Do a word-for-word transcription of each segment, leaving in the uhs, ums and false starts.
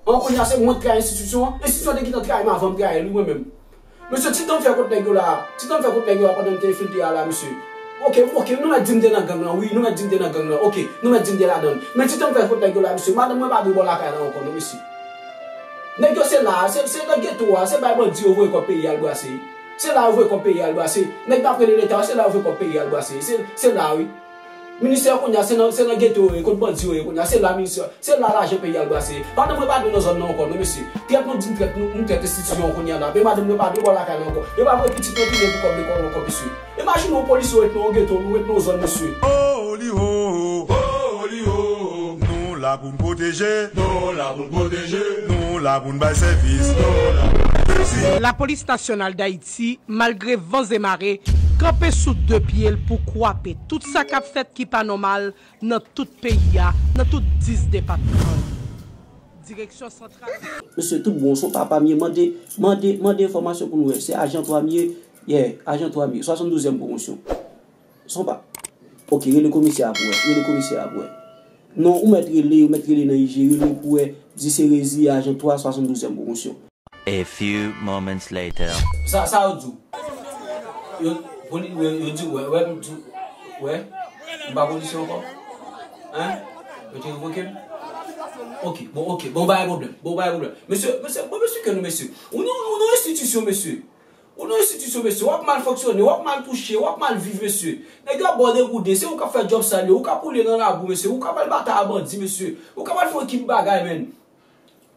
An kounye a se mwen k trayi enstitisyon an. Enstitisyon an te gentan trayi m avan m trayi l, wi, mwen menm. Mesye, ti tan m fè kont nèg yo la, ti tan m fè kont nèg yo la pandan m te enfiltre a la, mesye. Oke, oke, nou mèt di m te nan gang lan, wi, nou mèt di m te nan gang lan, oke, nou mèt di m te ladan l. Men ti tan m fè kont nèg yo la, mesye, madanm mwen pa dwe bò lakay la ankò, non, mesye. Nèg yo se la, se, se nan geto a, se bay bandi yo voye kòb peyi a al brase. Se la yo voye kòb peyi a al brase. Nèg k ap rele Leta yo, se la yo voye kòb peyi a al brase. Se, se la, wi. Ministè kounye a, se nan, se nan geto yo ye, kot bandi yo ye kounye a, se la ministè, se la lajan peyi a al brase. Madanm mwen pa dwe nan zòn nan ankò, non, mesye. Trèt nou di m trèt, nou, nou trèt enstitisyon an kounye a la. Men madanm mwen pa dwe bò lakay la ankò. Yo pa voye pitit mwen tounen pou kòb lekòl ankò, mesye. Imajine yon polisye ou ret nan yon geto, nou ret nan yon zòn, mesye. Oli ho, oli ho. Nou la pou n pwoteje, nou la pou n pwoteje, nou la pou n bay sèvis, nou la pou n bay sèvis. Lapolis Nasyonal Dayiti, malgre van e mare, kanpe sou de pye l pou kwape tout sa k ap fèt ki pa nòmal nan tout peyi a, nan tout dis depatman yo. Direksyon santral. Mesye, tout bon, se yon papa m ye, mande, mande, mande enfòmasyon pou nou wè. Se ajan twa m ye, yeah, ajan twa m ye, swasanndouzèm pwomosyon. Se yon pa. Oke, rele komisè a pou wè, rele komisè a pou wè. Non, ou mèt rele, ou mèt rele nan I G, rele pou wè, di se Rezi, ajan twa, swasanndouzèm pwomosyon. A few moments later. Sa, sa yo di w? Yo, poli-, yo, yo di w, wè, wè, m di w, wè, m pa polisye ankò? Hein? Yo te revoke m? Oke, bon, oke, bon, pa gen pwoblèm, bon, pa gen pwoblèm. Mesye, mesye, bon, mesye ke nou, mesye. Ou nan, ou nan enstitisyon, mesye. Ou nan enstitisyon, mesye. W ap mal fonksyone, w ap mal touche, w ap mal viv, mesye. Nèg yo ap ba w degouden, se ou k ap fè djòb sal yo, ou k ap woule nan labou, mesye. Ou k ap al batay a bandi, mesye. Ou k ap al fè yon ekip bagay, menn.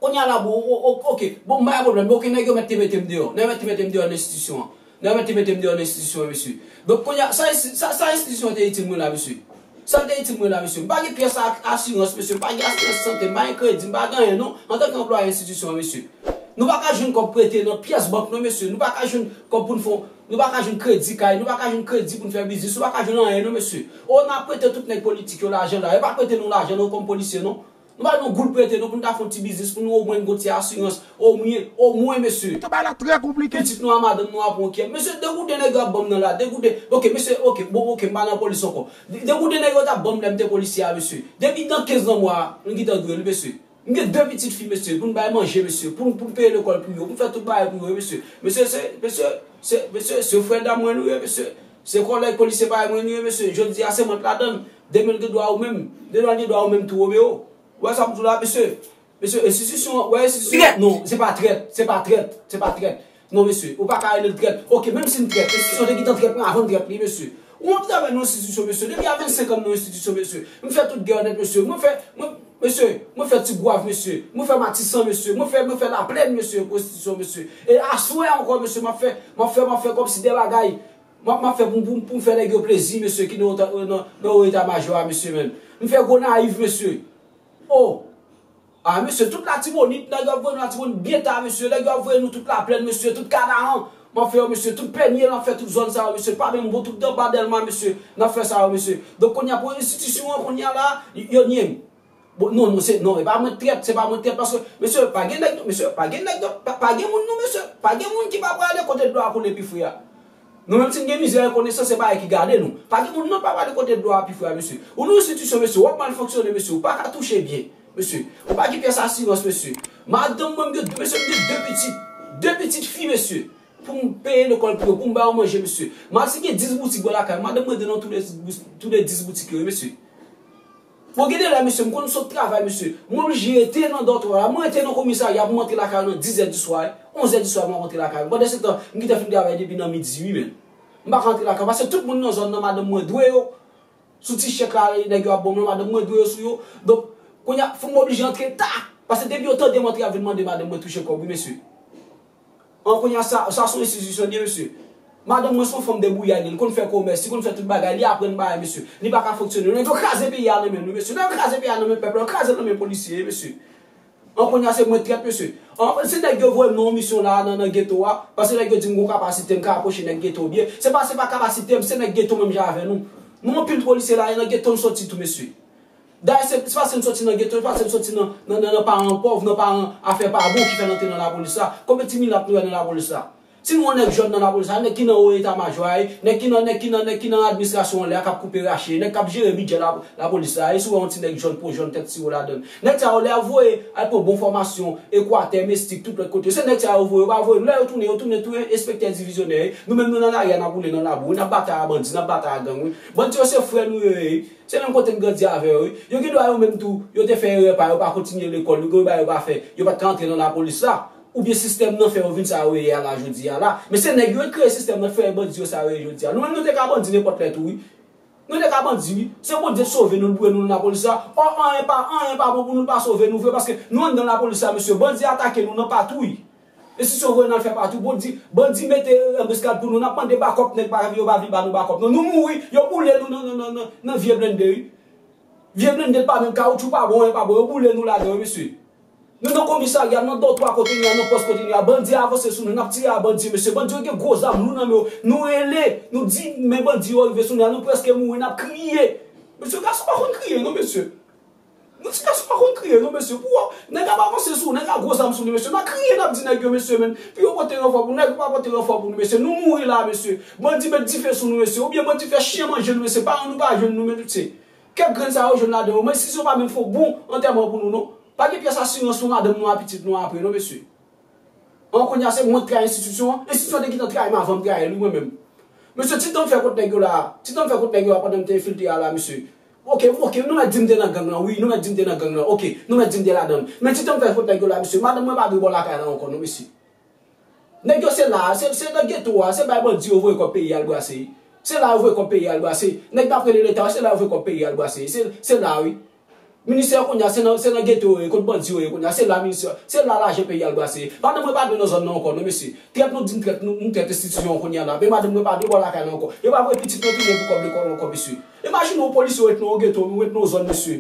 Kounye a la, bon, o-, o-, oke. Bon, m pa gen pwoblèm. Oke, nèg yo mèt te mete m deyò. Nèg yo mèt te mete m deyò nan enstitisyon an. Nèg yo mèt te mete m deyò nan enstitisyon an, mesye. Donk, kounye a, sa, sa, sa enstitisyon an te itil mwen la, mesye? Sa l te itil mwen la, mesye? M pa gen pyès a-, asirans, mesye. M pa gen asirans sante, m pa gen kredi, m pa gen anyen, non. Antanke anplwaye enstitisyon an, mesye. Nou pa ka jwenn kòb prete nan pyès bank, non, mesye. Nou pa ka jwenn kòb pou n fè, nou pa ka jwenn kredi kay, nou pa ka jwenn kredi pou n fè biznis, nou pa ka jwenn anyen, non, mesye. O, n a prete tout nèg politik yo lajan la. Yo pa prete nou lajan, non, kòm polisye, non. Nou pa gen yon goud prete nou pou n ta fè yon ti biznis, pou nou omwen gen yon ti asirans, omwen, omwen, mesye. Bagay la trè konplike. Pitit nou a madanm nou a pran yon kyèt. Mesye, degouden nèg yo ap ban m nan la, degouden. Oke, mesye, oke, bon, oke, m pa nan polis ankò. De-, degouden nèg yo t ap ban m lè m te polisye a, mesye. Depi nan kenz nan mwa a, nou gentan dwe l, mesye. M gen de pitit fi, mesye, pou n bay manje, mesye, pou n, pou n peye lekòl pou yo, pou n fè tout bagay pou yo, mesye. Mesye, se, mesye, se, mesye, se frè dam mwen nou ye, mesye. Se kòlèg polisye bagay mwen nou ye, mesye. Jodi a, se mwen k ladann. Demen l gen dwa ou menm. Demen l gen dwa ou menm tou, Romeo. Ou wè sa m di w la, mesye? Mesye, enstitisyon an, wè, enstitisyon an, non, se pa trèt, se pa trèt, se pa trèt. Non, mesye, ou pa ka rele l trèt. Oke, menm si m trèt, enstitisyon te gentan trèt mwen avan m trèt li, mesye. Ou wont avè nou enstitisyon, mesye. Depi a vennsenk an m nan enstitisyon, mesye. M fè tout gè onèt, mesye. Mwen fè, mwen, mesye, mwen fè Ti Gwav, mesye. Mwen fè Matisan, mesye. Mwen fè, mwen fè Laplèn, mesye, pou enstitisyon, mesye. E aswè ankò, mesye, m ap fè, m ap fè, m ap fè kòmsi de bagay. M ap, m ap fè pou, pou, pou m fè nèg yo plezi, mesye, ki nan, nan, nan, nan wo eta majò a, mesye, menm. M fè Gonayiv, mesye. O! A, mesye, tout Latibonit, nèg yo ap voye nou Latibonit byen ta, mesye. Nèg yo ap voye nou tout Laplèn, mesye, tout Kanaran. M ap fè yo, mesye, tout Pènye, n ap fè tout zòn sa yo, mesye. Pa menm bon, tout anba Dèlma, mesye. N ap fè sa yo, mesye. Donk, kounye a, pou enstitisyon an, kounye a la, y-, yo nye m. Bon, non, non, se, non, e pa mwen trèt, se pa mwen trèt, paske, mesye, pa gen nèg, mesye, pa gen nèg, pa, pa gen moun, non, mesye. Pa gen moun ki pa prale kote dlo a koule pi fre a. Nou menm si n gen mizè, rekonesans, se bagay ki gade nou. Pa gen moun non pa prale kote dlo a pi fre a, mesye. Ou nan enstitisyon, mesye, w ap mal fonksyone, mesye, ou pa ka touche byen, mesye. Ou pa gen pyès asirans, mesye. Madanm mwen, m gen, mesye, m gen de pitit. De pitit fi, mesye. Pou m peye lekòl pou yo, pou m ba yo manje, mesye. M al si gen dis boutik bò lakay, madanm mwen ede nan tou le dis bous-, tou le dis boutik yo, mesye. Bon, gen de lè, mesye, m konn sot travay, mesye. M oblije rete nan dòtwa a. Mwen rete nan komisarya pou m antre lakay nan diz è di swa, onz è di swa, m ap antre lakay mwen. Pandan se tan, m gentan fin travay depi nan midi, wi, men. M pa ka antre lakay, paske tout moun nan zòn nan, madanm mwen dwe yo. Sou ti chèk la, nèg yo ap ban m nan, madanm mwen dwe yo sou yo. Donk, kounye a, fò m oblije antre ta. Paske depi yo tande m antre, y ap vin mande madanm mwen touche kòb, wi, mesye. An kounye a sa, sa se yon enstitisyon li ye, mesye. Madanm mwen se yon fanm debouyay, li konn fè komès, li konn fè tout bagay, li aprann bagay, mesye. Li pa ka fonksyone. Nèg yo kraze peyi a nan men nou, mesye. Nèg yo kraze peyi a nan men pèp la, yo kraze l nan men polisye, mesye. An kounye a se mwen trèt, mesye. An, se nèg yo voye m nan yon misyon la, nan, nan geto a, paske nèg yo di m gon kapasite, m ka apwoche nèg geto byen. Se pa, se pa kapasite m, se nèg geto menm jan avè nou. Nou anpil polisye la, e nan geto n soti tou, mesye. Dayè, se, se paske n soti nan geto, se paske n soti nan, nan, nan, nan paran pòv, nan paran afè pa bon ki fè n antre nan lapolis la. Konbyen ti milat nou wè nan lapolis la? Si nou wè yon nèg jòn nan lapolis la, nèg ki nan wo eta majò a, nèg ki nan, nèg ki nan, nèg ki nan administrasyon an lè a k ap koupe rache, nèg k ap jere bidjè la, lapolis la, e si w wè yon ti nèg jòn, po jòn, tèt siwo ladan l. Nèg sa yo, lè yo voye al pran bon fòmasyon, Ekwatè, Mestik, tout lòt kote, se nèg sa yo voye, yo pa voye nou. Lè yo tounen, yo tounen tou enspektè divizyonè. Nou menm nou nan lari a, n ap woule nan labou, wi, n ap batay a bandi, n ap batay a gang, wi. Bandi yo se frè nou yo ye, wi. Se menm kote n grandi avè yo, wi. Yo gen dwa yo menm tou, yo te fè erè pa yo, pa kontinye lekòl, yo gen bagay yo pa fè, yo pa t ka antre nan lapolis la. Oubyen sistèm nan fè yo vin sa yo ye a la jodi a la. Men se nèg yo ki kreye sistèm nan fè bandi yo sa yo ye jodi a. Nou menm nou te ka bandi nenpòt lè tou, wi. Nou te ka bandi, wi. Se Bondye k sove nou, l boure nou nan lapolis la. Ò, anyen pa, anyen pa bon pou nou, l pa sove nou vre, paske nou anndan lapolis la, mesye. Bandi atake nou nan Patwouy. E si se voye n al fè Patwouy, bandi, bandi mete anbeskad pou nou, n ap mande bakòp, nèg pa, yo pa vle ba nou bakòp. Non, nou mouri, yo boule nou nan, nan, nan, nan, nan vye blende, wi. Vye blende pa menm, kawotchou pa bon, anyen pa bon, yo boule nou ladan, wi, mesye. Nou nan komisarya, nan dòtwa kote nou ye a, nan pòs kote nou ye a, bandi avanse sou nou, n ap tire a bandi, mesye. Bandi yo gen gwo zam lou nan men yo. Nou rele, nou di, men bandi yo rive sou nou a, nou prèske mouri, n ap kriye. Mesye, gason pa konn kriye, non, mesye. Nou ti gason pa konn kriye, non, mesye. Pou wè, nèg ap avanse sou ou, nèg la gwo zam sou li, mesye. N ap kriye, n ap di nèg yo, mesye, men. Pou yo pote ranfò pou nou, nèg yo pa pote ranfò pou nou, mesye. Nou mouri la, mesye. Bandi met dife sou nou, mesye. Oubyen bandi fè chen manje nou, mesye. Paran nou pa jwenn nou, men, mesye. Kèk grenn sa yo jwenn ladan yo. Men si se pa menm fò bon antèman pou nou, non. Pa gen pyès asirans pou madanm nou a pitit nou apre, non, mesye. An kounye a se mwen k trayi enstitisyon an. Enstitisyon an te gentan trayi m avan m trayi l, wi, mwen menm. Mesye, ti tan m fè kont nèg yo la, ti tan m fè kont nèg yo la pandan m te enfiltre a la, mesye. Oke, oke, nou mèt di m te nan gang lan, wi, nou mèt di m te nan gang lan, oke, nou mèt di m te ladan l. Men ti tan m fè kont nèg yo la, mesye, madanm mwen pa dwe bò lakay la ankò, non, mesye. Nèg yo se la, se, se nan geto a, se bay bandi yo voye kòb peyi a al brase. Se la yo voye kòb peyi a al brase. Nèg n ap rele leta yo, se la yo voye kòb peyi a al brase. Se, se la, wi. Ministè yo kounye a, se nan, se nan geto yo ye, kot bandi yo ye kounye a, se la ministè, se la lajan peyi a al brase. Madanm mwen pa dwe nan zòn nan ankò, non, mesye. Trèt nou di m trèt, nou, nou trèt enstitisyon an kounye a la. Men madanm mwen pa dwe bò lakay la ankò. Yo pa voye pitit mwen tounen pou kòb lekòl ankò, mesye. Imajine w, polis yo ret nan yon geto, nou ret nan yon zòn, mesye.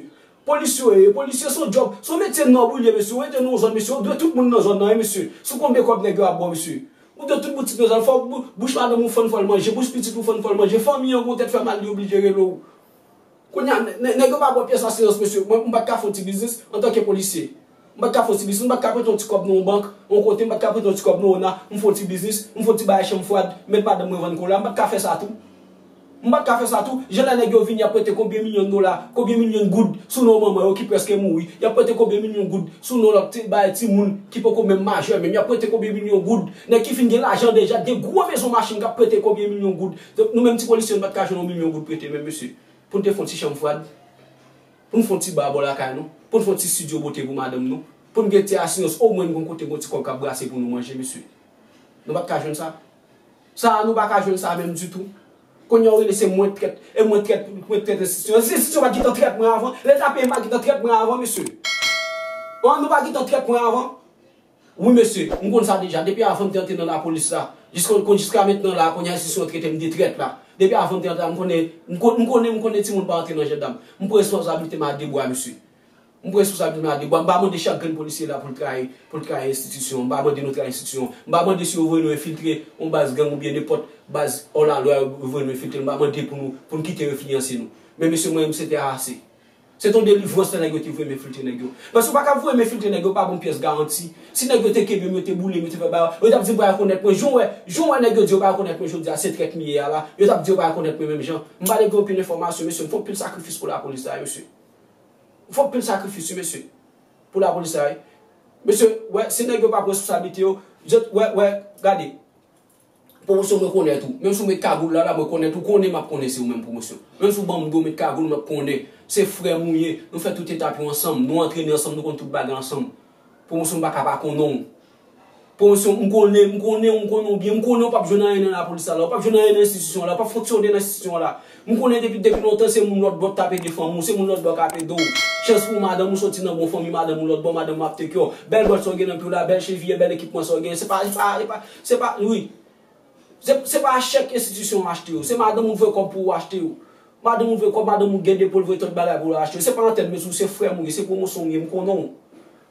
Polis yo ye, polisye se yon djòb, se yon metye nòb ou ye, mesye. Ou rete nan yon zòn, mesye, ou dwe tout moun nan zòn nan, wi, mesye. Sou konbyen kòb nèg yo ap ba w, mesye? Ou dwe tout boutik nan zòn, fò bou-, bouch madanm ou fann fò l manje, bouch pitit ou fann fò l manje, fanmi an gon tèt fè mal, li oblije rele w. Kounye a, nè-, nè-, nèg yo pa ba w pyès asirans, mesye. Mwen, m pa t ka fè yon ti biznis antanke polisye. M pa t ka fè yon ti biznis, m pa t ka prete yon ti kòb nan yon bank, yon kote, m pa t ka prete yon ti kòb nan ona, m fè yon ti biznis, m fè yon ti bagay chanm fwad, met madanm mwen vann kola, m pa t ka fè sa tou. M pa t ka fè sa tou. Jan lè nèg yo vini, y ap prete konbyen milyon dola, konbyen milyon goud sou non manman yo ki prèske mouri. Y ap prete konbyen milyon goud sou non lòt ti, bay timoun ki poko menm majè menm. Y ap prete konbyen milyon goud. Nèg ki fin gen lajan deja, gen gwo mezon machin k ap prete konbyen milyon goud. Donk, nou menm ti polisye, nou pa t ka jwenn yon milyon goud prete menm, mesye. Pou n te fè yon ti chanm fwad, pou n fè yon ti ba bò lakay nou, pou n fè yon ti estidyo bote pou madanm nou, pou n gen ti asirans, omwen n gon kote, gon ti kòb k ap brase pou nou manje, mesye. Nou pa t ka jwenn sa. Sa a, nou pa ka jwenn sa menm ditou. Kounye a, w rele se mwen trèt, e mwen trèt, mwen trèt enstitisyon. Si enstitisyon pa t gentan trèt mwen avan, leta peyi m pa t gentan trèt mwen avan, mesye. An, nou pa t gentan trèt mwen avan. Wi, mesye, m konn sa deja. Depi avan m te antre nan lapolis la, jiska, kon jiska mentnan la, kounye a enstitisyon an trete m de trèt la. Depi avan m te antre la, m konnen, m kon-, m konnen, m konnen timoun pa antre nan jandam. M pran responsablite m a de bra, mesye. M pran responsablite m a de bra. M pa mande chak grenn polisye la pou l trayi, pou l trayi enstitisyon. M pa mande nou trayi enstitisyon. M pa mande si yo voye nou enfiltre yon baz gang oubyen nenpòt baz òlalwa yo voye nou enfiltre. M pa mande pou nou, pou n kite yo enfliyanse nou. Men mesye, mwen menm, se te ase. Se te yon delivrans lè nèg yo te voye m enfiltre nèg yo. Paske ou pa ka voye m enfiltre nèg yo, pa ban m pyès garanti. Si nèg yo te kenbe m, yo te boule m, yo te fè bagay, yo t ap di yo pa rekonèt mwen. Jan w wè, jan w wè nèg yo di yo pa rekonèt mwen jodi a, se trèt m ye a la. Yo t ap di yo pa rekonèt mwen menm jan. M pa t gen anpil enfòmasyon, mesye. M fè anpil sakrifis pou lapolis la, mesye. M fè anpil sakrifis, wi, mesye. Pou lapolis la, wi. Mesye, wè, si nèg yo pa pran responsablite yo, zòt, wè, wè, gade. Pwomosyon mwen konnen tou. Menm si w met kagoul la, la, mwen konnen tou, konnen m ap konnen se ou menm pwomosyon. Menm si w ban m do, met kagoul, m ap konnen. Se frè m ou ye, nou fè tout etap yo ansanm, nou antrene ansanm, nou konn tout bagay ansanm. Pwomosyon m pa ka pa konnen w. Pwomosyon, m konnen, m konnen w, m konnen w byen, m konnen w p ap jwenn anyen nan lapolis la, la, w p ap jwenn anyen nan enstitisyon la, w p ap fonksyone nan enstitisyon la. M konnen depi, depi lontan se moun lòt bò k t ap ede fanmi w, se moun lòt bò k ap ede w. Chans pou w, madanm ou soti nan bon fanmi, madanm ou lòt bò, madanm ou ap take care w. Bèl bòt sa w gen nan pye w la, bèl cheviye, bèl ekipman sa w gen. Se pa, se pa, se pa, se pa, wi. Se, se pa chèk enstitisyon an achte yo. Se madanm ou voye kòb pou ou achte yo. Madanm ou voye kòb, madanm ou gen depo l voye tout bagay pou ou achte yo. Se pa antèn, mesye, se frè m ou ye, se pwomosyon w ye, m konnen w.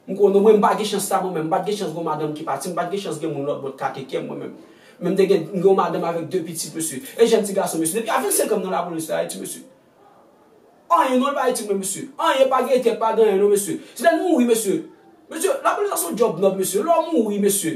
M konnen w, mwen, m pa gen chans sa mwen menm. M pa t gen chans gen yon madanm ki pati, m pa t gen chans gen moun lòt bò k ka take care m mwen menm. Men m te gen, m gen yon madanm avèk de pitit, mesye. E jèn ti gason, mesye. Depi a vennsenk an m nan lapolis la, Ayiti, mesye. Anyen non, l pa itil mwen, mesye. Anyen, pa gen retrèt, pa gen anyen non, mesye. Se lè n mouri, mesye. Mesye, lapolis la se yon djòb nòb, mesye. Lè w mouri, mesye,